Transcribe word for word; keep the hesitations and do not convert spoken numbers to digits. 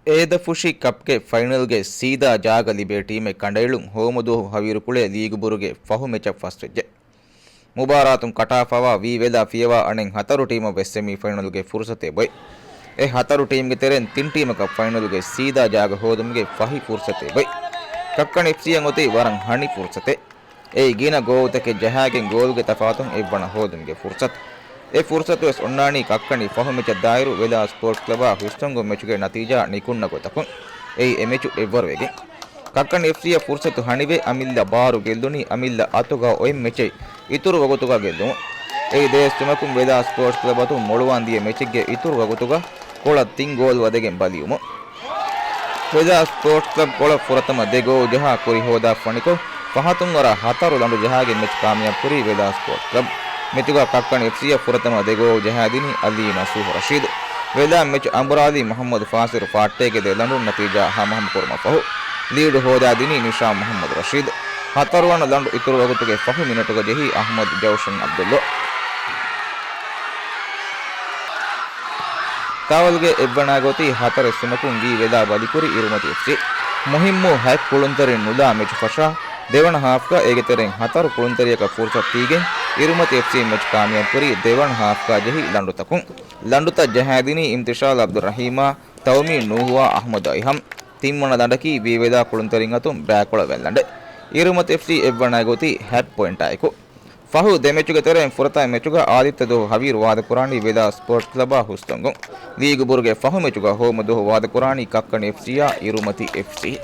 އޭދަފުށި ކަޕްގެ ފައިނަލްގެ ސީދާ ޖާގަ ލިބޭ ޓީމެއް ކަނޑައެޅުން ހޯމަދުވަހު ހަވީރުކުޅޭ ލީގު ބުރުގެ ފަހު މެޗަށް ފަސްވެއްޖެ. މުބާރާތުން ކަޓާފަވާ ވީވެލާ ފިޔަވާ އަނެއް ހަތަރު ޓީމަށް ވެސް ސެމީ ފައިނަލްގެ ފުރުސަތެއް އޮތް. އެ ހަތަރު ޓީމްގެ ތެރެއިން ތިން ޓީމަކަށް ފައިނަލްގެ ސީދާ ޖާގަ ހޯދުމުގެ ފަހި ފުރުސަތެއް އޮތް. ކައްކަން އެފްސީއަށް އޮތީ ވަރަށް ހަނި ފުރުސަތެއް. އެއީ ގިނަ ގޯލްތަކެއް ޖަހާގެން ގޯލްގެ ތަފާތުން އެއްވަނަ ހޯދުމުގެ ފުރުސަތު. އެ ފުރުސަތު ވެސް އޮންނާނީ ކައްކަނި ފަހު މެޗަށް ދާއިރު ވެލާ ސްޕޯޓްސް ކްލަބާ ހުސްތޮންގު މެޗުގެ ނަތީޖާ ނިކުންނަ ގޮތަކުން. އެއީ އެ މެޗު އެއްވަރުވެގެން. ކައްކަނި އެފްސީއަށް ފުރުސަތު ހަނިވެ އަމިއްލަ ބާރު ގެއްލުނީ އަމިއްލަ އަތުގަ އޮތް މެޗެއް އިތުރު ވަގުތުގަ ގެއްލުމުން. އެއީ ދޭއްސުމަކުން ވެލާ ސްޕޯޓްސް ކްލަބަތުން މޮޅުވާން ދިޔަ މެޗެއްގެ އިތުރު ވަގުތުގަ ކޮޅަށް ތިން ގޯލް ވަދެގެން ބަލިވުމުން. ވެލާ ސްޕޯޓްސް ކްލަބް ކޮޅަށް ފުރަތަމަ ދެ ގޯލް ޖަހާ ކުރި ހޯދާފަނިކޮށް، ފަހަތުން ވަރަށް ހަތަރު ލަނޑު ޖަހާގެން މެޗް ކާމިޔާބު ކުރީ ވެލާ ސްޕޯޓްސް ކްލަބް. މެޗުގަ ކައްކަން އެފްސީއަށް ފުރަތަމަ ދެ ގޯލް ޖަހާދިނީ އަލީ ނަސޫހް ރަޝީދު. ވެލާ މެޗު އަނބުރާލީ މުހައްމަދު ފާސިރު ފާއްޓޭގެ ދެ ލަނޑުން ނަތީޖާ ހަމަހަމަ ކުރުމަށް ފަހު، ލީޑު ހޯދާދިނީ ނިޝާމް މުހައްމަދު ރަޝީދު. ހަތަރުވަނަ ލަނޑު އިތުރު ވަގުތުގެ ފަހު މިނެޓުގަ ޖެހީ އަހްމަދު ޖައުޝަން އަބްދުއްލޯ. ތާވަލްގެ އެއްވަނަ ގޮތީ ހަތަރެއް ސުމަކުން ވީ ވެލާ ބަލިކުރި އިރުމަތި އެފްސީ. މުހިއްމު ހަތް ކުޅުންތެރިން ނުލާ މެޗު ފަށާ، ދެވަނަ ހާފްގަ އޭގެ ތެރެއިން ހަތަރު ކުޅުންތެރިޔަކަށް ފުރުސަތު ދީގެން އިރުމަތި އެފްސީ މެޗް ކާމިޔާބު ކުރީ ދެވަނަ ހާފްގަ ޖެހި ލަނޑުތަކުން. ލަނޑުތައް ޖަހާދިނީ އިމްތިޝާލް އަބްދުއްރަހީމާ، ތައުމީ ނޫހުއާ އަހްމަދު އައިހަމް. ތިންވަނަ ލަނޑަކީ ވީވެލާ ކުޅުންތެރިން އަތުން ބައިކޮޅަށް ވަން ލަނޑެއް. އިރުމަތި އެފްސީ އެއްވަނަ ގޮތީ ހަތް ޕޮއިންޓާއެކު. ފަހު ދެ މެޗުގެ ތެރެއިން ފުރަތަމަ މެޗުގަ އާދިއްތަ ދުވަހު ހަވީރު ވާދަކުރާނީ ވެލާ ސްޕޯޓްސް ކްލަބާ ހުސްތޮންގުން. ލީގު ބުރުގެ ފަހު މެޗުގަ ހޯމަ ދުވަހު ވާދަކުރާނީ ކައްކަނި އެފްސީއާ އިރުމަތި އެފްސީ.